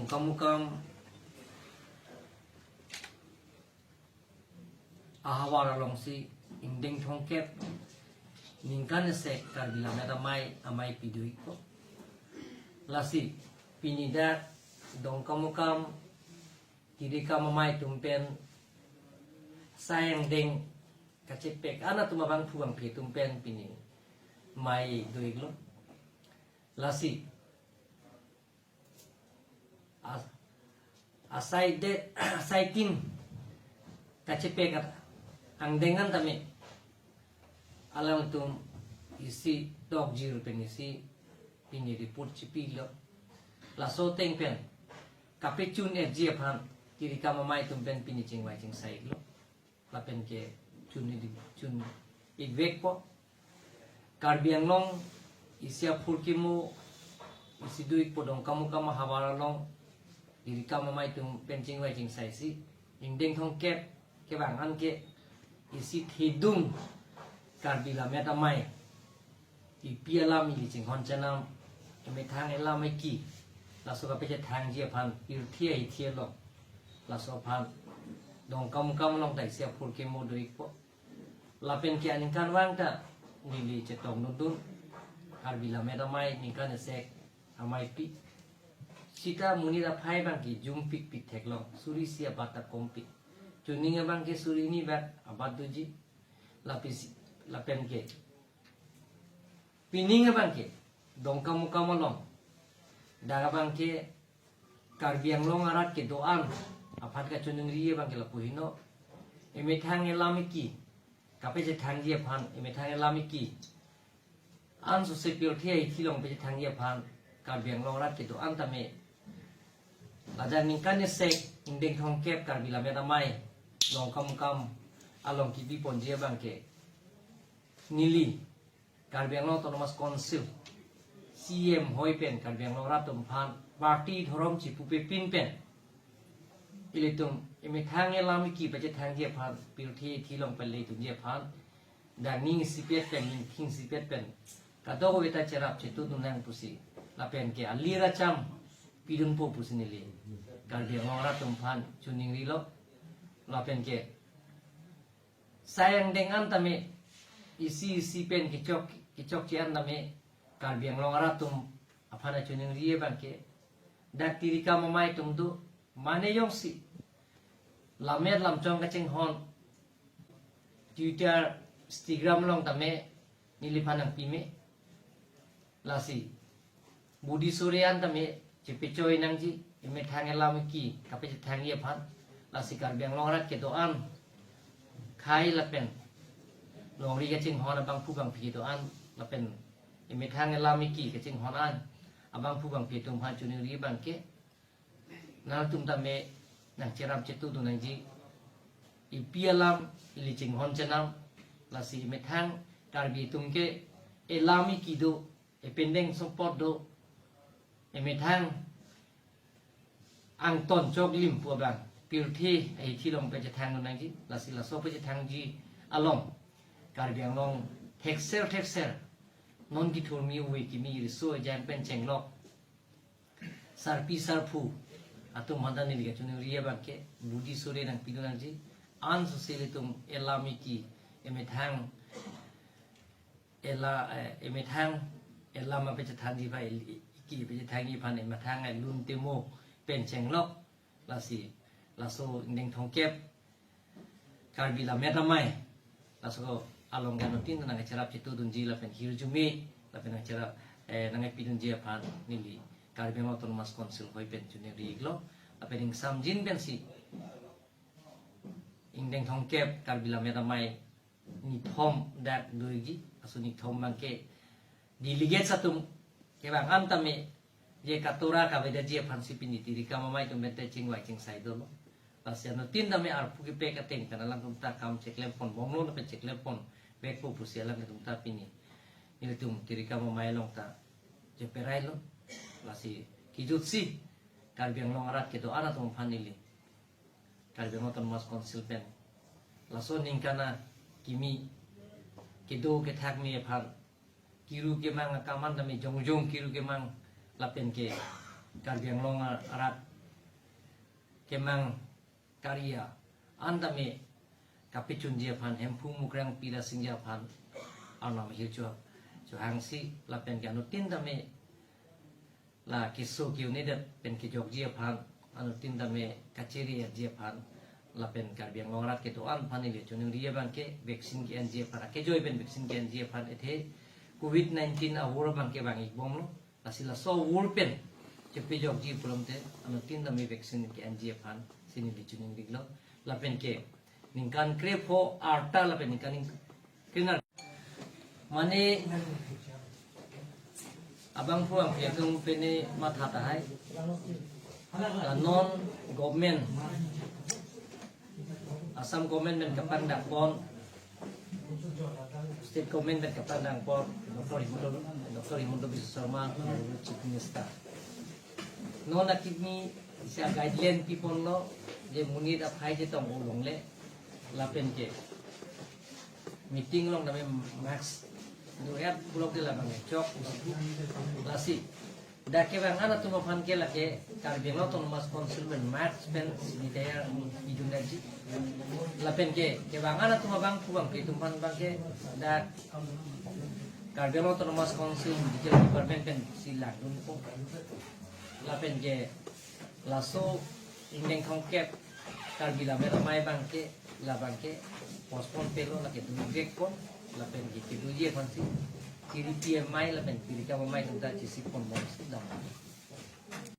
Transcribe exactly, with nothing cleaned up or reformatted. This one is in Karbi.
Dongkamukam ahavar alongsi ingdeng thomkep ningkan isi Karbi Lammet Amei ameipi do-ikpo. Lasi pini dak Dongkamukam tirikam amei atum pen sai angdeng kachepek an atum abangphu bangphi atum pen pini mei do-iklo. Lasi as-, asai det, asaitin kachepek angdeng an tame alangtum isi tokjir pen isi pini report chipilo. Laso ateng pen kapachun-etji aphan tirikam amei atum pen pini chingvai chingsai-iklo. Lapen ke chun-ik, chun-ikvekpo. Karbi Anglong isi aphurkimo isi do-ikpo Dongkamukam ahavar along tirikam amei atum pen chingvai chingsaisi ingdeng thomkep kevang an ke isi thedung Karbi Lammet Amei ipi alam ili chinghon chenam, emethang elam eki, laso kapachethangji aphan pirthe ahithi along, laso aphan Dongkamukam along ta isi aphurkimo do-ikpo. Lapen ke aningkanvang ta neli chetongdundun Karbi Lammet Amei ningkan isi ameipi. Sita monit aphai abang ke jumpikpik theklong, suri isi abat ta kompik. Chuning abang ke suri hini bak abat doji. Lapisi, lapen ke pining abang ke Dongkamukam along dak abang ke Karbi Anglong arat kedo-an aphan kachiningri abang ke lapu heno. Emethang elam eki kapachethangji aphan, emethang elam eki an sose pirthe ahithi along pachethangji aphan Karbi Anglong arat kedo-an tame ladak ningkan isi ingdeng thomkep Karbi Lammet Amei Dongkamukam along kipiponji abang ke neli Karbi Anglong Autonomous Council C E M hoi pen Karbi Anglong arat atum aphan party dhorom chipupepin pen ilitum emethang elam eki pachethangji aphan pirthe ahithi along pale itumji aphan dak ning isipet pen, ningthing isipet pen kadokave ta cherap chetudun nang pusi lapen ke alir acham pidunpo pusi neli Karbi Anglong arat atum aphan chiningrilo. Lapen ke sai angdeng an tame isi isi pen kechok, kechokche an tame Karbi Anglong arat atum aphan kachiningri abang ke dak tirikam amei atum do mane jongsi lammet lamchong kachinghon Twitter, Instagram along tame neliphan nangpime. Lasi budi suri an tame chepechoi nangji emethang elam eki kapachethangji aphan. Lasi Karbi Anglong arat kedo-an khei lapen longri kachinghon abangphu bangphi kedo-an lapen emethang elam eki kachinghon an abangphu bangphi atum aphan chiningri abang ke nangtum tame nangcherap chetudun nangji. Ipi alam ili chinghon chenam, lasi emethang Karbi atum ke elam eki do, ependeng sompot do, emethang angton choklim pu abang pirthe ahithi along pachethangdun nangji. Lasi laso pachethangji along Karbi Anglong thekser thekser non kithurmi ove kimi riso ejang pen chenglok sarpi sarpo atum aphan ta neli kachiningri abang ke budi suri nangpidun nangji. An sose ilitum elam eki, emethang ela, eh, emethang elam apachethangji aphan, el-, eki apachethangji aphan emethang elun temo pen chenglok. Lasi laso ingdeng thomkep Karbi Lammet Amei laso along ke anuttin nangcherap chetudunji lapen hirjume lapen nangcherap, eh, nangpidunji aphan neli Karbi Anglong Autonomous Council hoi pen chiningri-iklo. Lapen ingsamjin pensi ingdeng thomkep Karbi Lammet Amei nithom dak do-ikji. Laso nithom abang ke delegates atum kevang an tame je katora kavedaji aphansi pini tirikam amei atum pen te chingvai chingsai dolo. Lasi anuttin tame arpu kepek ateng pen alangtum ta kam cheklemponbomlo lapen cheklemponvekpo pusi alangtum ta pini nelitum tirikam amei along ta cheperailo. Lasi kejutsi Karbi Anglong arat kedo-an atum aphan neli Karbi Anglong Autonomous Council pen laso aningkan akimi kedo kethakme aphan kiru kemang akam an tame jongjong kiru kemang lapen ke Karbi Anglong arat kemang karya an tame kapachunji aphan, Hemphu Mukrang Pila Singja aphan arnam ahirjup chohangsi lapen ke anuttin tame la keso ke-un'edet pen kejokji aphan, anuttin tame kachiri-etji aphan lapen Karbi Anglong arat kedo-an aphan neli choningri abangke vaccine ke-enji aphan, akejoi pen vaccine ke-enji aphan, athe covid nineteen avur abangke vang-ikbomlo. Lasi laso avur pen chepejokji pulote anuttin tame vaccine ke-enji aphansi neli choningrilo. Lapen ke ningkan krepho arta lapen ningkan ning-, krenerkep mane abangphu abangphi atum pene matha tahai. La non government, Assam government pen kapangdakpon, state government pen kapangdakpon, Doctor Himanta, Doctor Himanta Biswa Sarma, Chief Minister. Non akimi isi a-guideline piponlo, je monit aphai chetong-o longle lapen ke meeting along tame mask do-et pulote labang chok. Lasi dak kevang-an atum aphan ke lake Karbi Anglong Autonomous Council pen mask pen sanitizer pidun-etji. Lapen ke kevang-an atum abangphu abangphi atum aphan abangke dak Karbi Anglong Autonomous Council Medical Department pensi langdunpo. Lapen ke laso ingdeng thomkep Karbi Lammet Amei abangke, labangke postpone pelo, lake dun-ikpon, lapen ke kedoji aphansi kiri-pi amei lapen kiri-kam amei atum ta chesik ponbomsi dam.